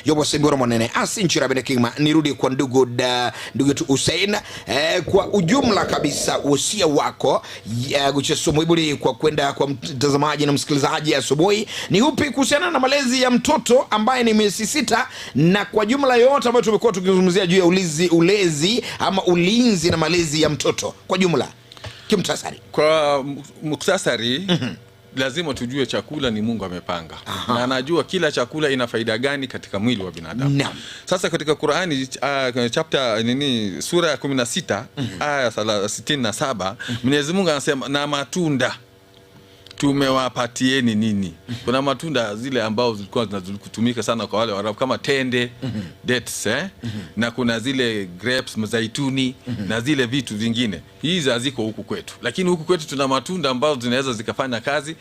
y'obosembi ore ase enchera bene kegima. Nirudi kwa ndugu da ndugu yetu Hussein kwa ujumla kabisa wosia wako gochia somo ibuli kwa kwenda kwa mtazamaji na msikilizaji asubuhi ni upi kuhusiana na malezi ya mtoto ambaye ni miezi 6 na kwa jumla yote ambayo tumekuwa tukizungumzia juu ya ulizi, ulezi ama ulinzi na malezi ya mtoto kwa jumla kimtasari? Kwa muktasari, lazima tujue chakula ni Mungu amepanga. Na anajua kila chakula ina faida gani katika mwili wa binadamu. Sasa katika Qurani chapter nini, sura ya 16 aya 67, Mwenyezi Mungu anasema na matunda tumewapatieni nini? Kuna matunda zile ambao zilikuwa zinatumika sana kwa wale Waarabu kama tende, dates, Na kuna zile grapes, mzaituni na zile vitu vingine. Hizi haziko huku kwetu, lakini huku kwetu tuna matunda ambazo zinaweza zikafanya kazi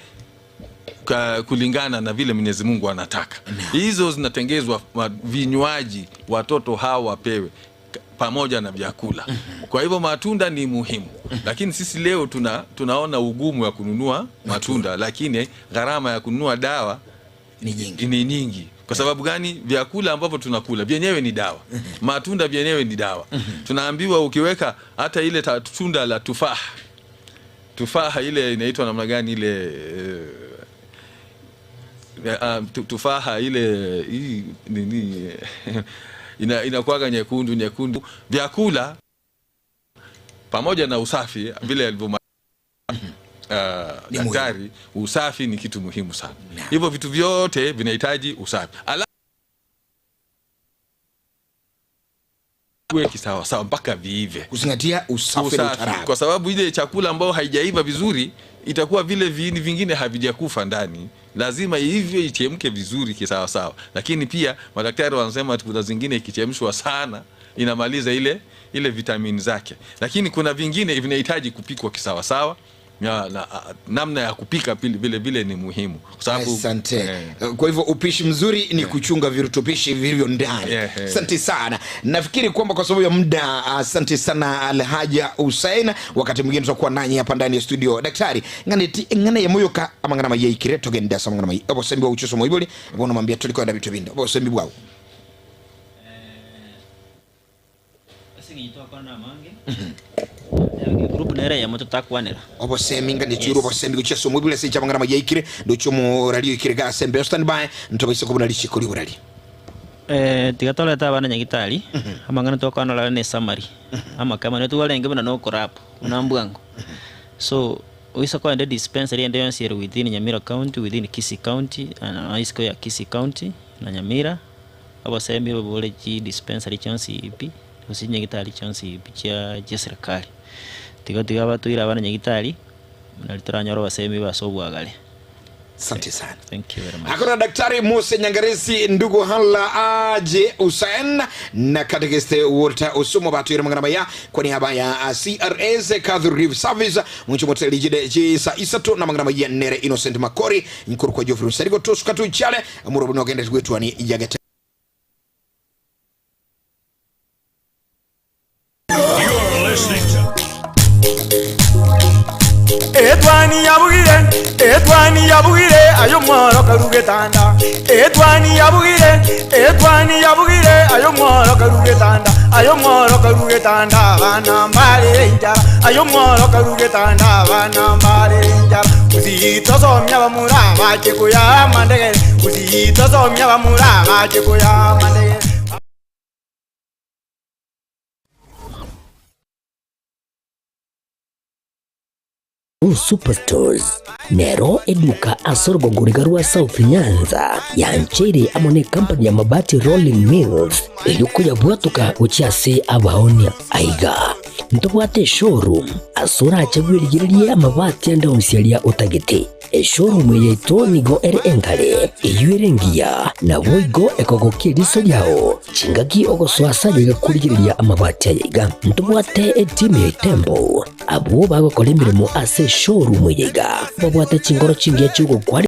kulingana na vile Mwenyezi Mungu anataka. Hizo zinatengezwa vinywaji watoto hawa wapewe pamoja na vyakula. Kwa hivyo matunda ni muhimu. Lakini sisi leo tunaona ugumu wa kununua matunda, lakini gharama ya kununua dawa ni nyingi. Ni nyingi. Kwa sababu gani? Vyakula ambavyo tunakula vyenyewe ni dawa. Matunda vyenyewe ni dawa. Tunaambiwa ukiweka hata ile tunda la tufaha. Tufaha ile inaitwa namna gani ile tufaha ile hii nini inakuwaga nyekundu nyekundu. Vyakula pamoja na usafi vile alivyo daktari, usafi ni kitu muhimu sana. Hivyo vitu vyote vinahitaji usafi. Alafu kisawa sawa mpaka viive. Kuzingatia usafi na utaratibu. Kwa sababu ile chakula ambayo haijaiva vizuri itakuwa vile viini vingine havijakufa ndani. Lazima hivyo ichemke vizuri kisawa sawa. Lakini pia madaktari wanasema kuna zingine ikichemshwa sana inamaliza ile vitamini zake. Lakini kuna vingine vinahitaji kupikwa kisawa sawa. Na namna ya kupika vile vile ni muhimu. Kwa sababu, Asante. Kwa hivyo upishi mzuri ni kuchunga virutubishi vilivyo ndani. Asante sana. Nafikiri kwamba kwa sababu ya muda, asante sana Alhaja Hussein. Wakati mwingine tutakuwa nanyi hapa ndani ya studio. Daktari, ngane ti ngane ya moyoka ama ngana mayi ikire togenda sama ngana mayi. Obo sembi wa uchuso moiboli, bono mambia tuliko nda bitu bindo. Obo sembi bwao. Group nere ya moto takwanera. Obo sembi ngane churu obo sembi kucheso moiboli se chama ngana mayi ikire ndocho mo radio ikire ga sembe stand by ntobaise kubona lishiko liburali. Tiga toleta abana nyagitari amang'ana tokwanora ne summary amakama ne twarenge buna no korap una mbwango so oisa kwa dispensary ende yonsi ere within Nyamira County, within Kisii County na isiko ya Kisii County na Nyamira abasemi babole chi dispensary chonsi ipi gose nyagitari chonsi ipi chia serikali tiga tiga batuira abana nyagitari nari toranyora abasemi basobwagare. Asante sana. Thank you very much. Hakuna Daktari Mose Nyangaresi, ndugu Hala Aje Hussein na katekiste Walter Osumo batu mangana maya kwa niaba ya CRS Catholic Relief Service mwicho moteli jide jisa isatu na mangana maya nere Innocent Makori nkuru kwa Geoffrey Msarigo tosuka tu chale murobo no genda kwetu ni yagete. You're listening to Etwani yabugire. Etwani yabugire ayo mworo karugetanda Etwani yabugire Etwani yabugire ayo mworo karugetanda ayo mworo karugetanda abana mbare enjara ayo mworo karugetanda abana mbare enjara Usitosomya bamura bache kuyama ndegere Usitosomya bamura bache kuyama ndegere Superstores nero eduka ase orogongo riga rwa South Nyanza yancheire amo ne company ya Mabati Rolling Mills eyio koyabwatoka gochia ase abaonia. Aiga ntobwate eshowroom ase orache bwerigererie amabati ande onsi aria otagete. Eshowroom eye yaito nigo ere engare eyio ere engiya naboigo ekogokia eriso riao chingaki ogosoa ase aye iga korigereria amabati aya iga. Ntobwate etimu ya Itembo abwo bagokora emeremo ase eshowroom eye iga babwate chingoro chingiya chi'ogokwaria.